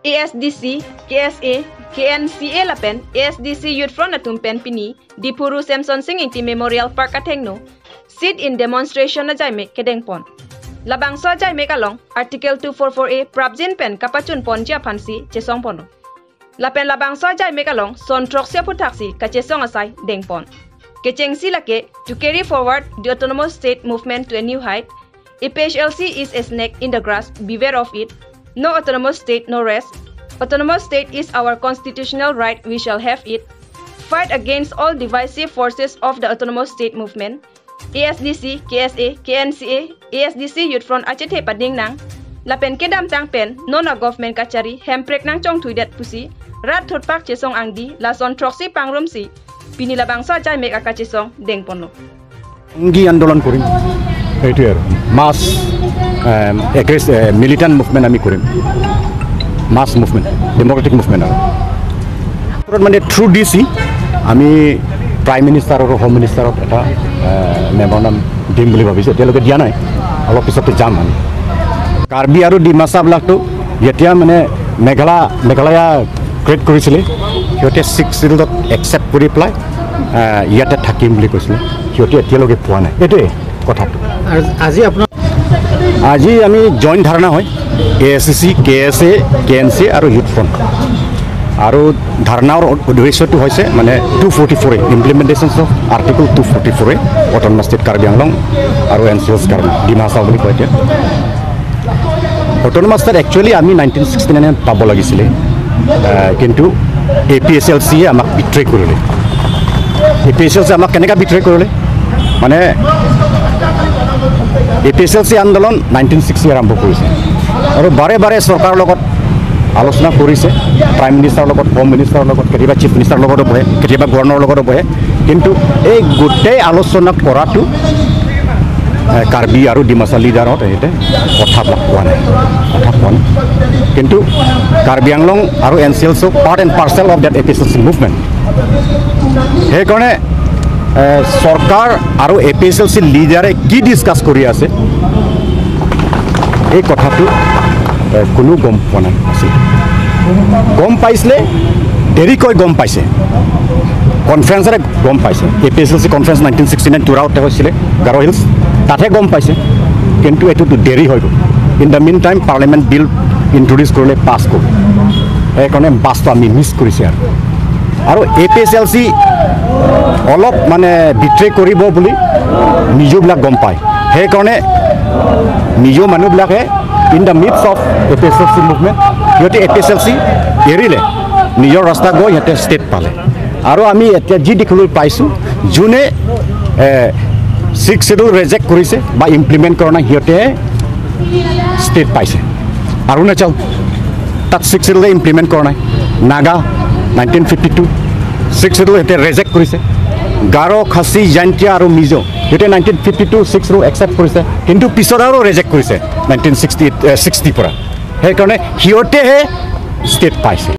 ASDC, KSA, KNCA lapen ASDC Youth Front atum pen pini Dipuru Samson Singh Ingti Memorial Park athengno sit in demonstration na jaime kedeng pon labang so jaime kalong Article 244A prabjin pen kapachun pon jia phansi chesong pono lapen labang so jaime kalong son troksia puthaksi ka chesong asai deng pon kechengsi lake to carry forward the autonomous state movement to a new height. APHLC is a snake in the grass, beware of it. No autonomous state, no rest. Autonomous state is our constitutional right, we shall have it. Fight against all divisive forces of the autonomous state movement. ASDC, KSA, KNCA, ASDC Youth Front achethe pading nang lapen kedam tang pen nona government kachari hemprek nang chong thuidet pusi rat thot pak chesong angdi lason troxy pangrum si pini labangsa jai mek aka chesong deng ponlo Angi আন্দোলন কৰিম এইটোৱে আৰু মাছ এগ্ৰেছ militant movement আমি কৰিম মাছ movement Democratic movement আৰু মানে through D C আমি prime minister আৰু হোম মিনিষ্টাৰক এটা মেমৰাণ্ডাম দিম বুলি ভাবিছোঁ। এতিয়ালৈকে দিয়া নাই, অলপ পিছতে যাম আমি। কাৰ্বি আৰু ডিমাচাবিলাকতো যেতিয়া মানে মেঘালয়া ক্ৰিয়েট কৰিছিলে সিহঁতে ছিক্স চিডিউলত একচেপ্ট কৰি পেলাই ইয়াতে থাকিম বুলি কৈছিলে, সিহঁতে এতিয়ালৈকে পোৱা নাই। এইটোৱে কথাটো। আজি আমি জইণ্ট ধাৰণা হয় A S C, K S A, K N C আৰু ইউথ ফ্ৰণ্ট। আৰু ধাৰণাৰ উদ্দেশ্যটো হৈছে মানে 244A implementation of article 244A autonomous state Karbi Anglong আৰু N C S Karbi Dimasa বুলি কয়। এতিয়া অট'নমাছ ষ্টেট একচুৱেলি আমি 1969 পাব লাগিছিলে, কিন্তু এ পি এছ এল চিয়ে আমাক বিট্ৰে কৰিলে। A P S L C আমাক কেনেকৈ বিট্ৰে কৰিলে মানে A P S L C আন্দোলন 1960 আৰম্ভ কৰিছে আৰু বাৰে বাৰে চৰকাৰৰ লগত আলোচনা কৰিছে, প্ৰাইম মিনিষ্টাৰৰ লগত, হোম মিনিষ্টাৰৰ লগত, কেতিয়াবা চিফ মিনিষ্টাৰৰ লগতো বহে, কেতিয়াবা গভৰ্ণৰৰ লগতো বহে, কিন্তু এই গোটেই আলোচনা কৰাটো কাৰ্বি আৰু ডিমাচা লিডাৰত সিহঁতে কথাবিলাক কোৱা নাই, কথা কোৱা নাই। কিন্তু কাৰ্বি আংলং আৰু N C L C part and parcel of that A P S L C movement. সেইকাৰণে চৰকাৰ আৰু A P S L C লিডাৰে কি ডিছকাছ কৰি আছে এই কথাটো কোনো গম পোৱা নাই। আছিল গম পাইছিলে, দেৰিকৈ গম পাইছে, কনফাৰেঞ্চৰে গম পাইছে। A P S L C conference 1969 টুৰাওতে হৈছিলে, গাৰো হিলছ, তাতহে গম পাইছে, কিন্তু এইটোতো দেৰি হৈ গ'ল। In the mean time parliament bill introduce কৰিলে, পাছ কৰিলে, সেইকাৰণে বাছটো আমি মিছ কৰিছে। আৰু A P S L C অলপ মানে বিট্ৰে কৰিব বুলি নিজোবিলাক গম পায়, সেইকাৰণে নিজৰ মানুহবিলাকে in the midst of A P S L C movement সিহঁতে A P S L C এৰিলে, নিজৰ ৰাস্তা গৈ সিহঁতে ষ্টেট পালে। আৰু আমি এতিয়া যি দেখিবলৈ পাইছোঁ, যোনে ছিক্স চিডিউল ৰেজেক্ট কৰিছে বা ইমপ্লিমেণ্ট কৰা নাই সিহঁতে ষ্টেট পাইছে। অৰুণাচল তাত ছিক্স চিডিউলে ইমপ্লিমেণ্ট কৰা নাই, নাগা 1952 ছিক্স চিডিউল সিহঁতে ৰেজেক্ট কৰিছে, গাৰো, খাচী, জয়ন্তীয়া আৰু মিজো সিহঁতে 1952 ছিক্স চিডিউল একচেপ্ট কৰিছে, কিন্তু পিছত আৰু ৰেজেক্ট কৰিছে 1960 পৰা, সেইকাৰণে সিহঁতেহে ষ্টেট পাইছে।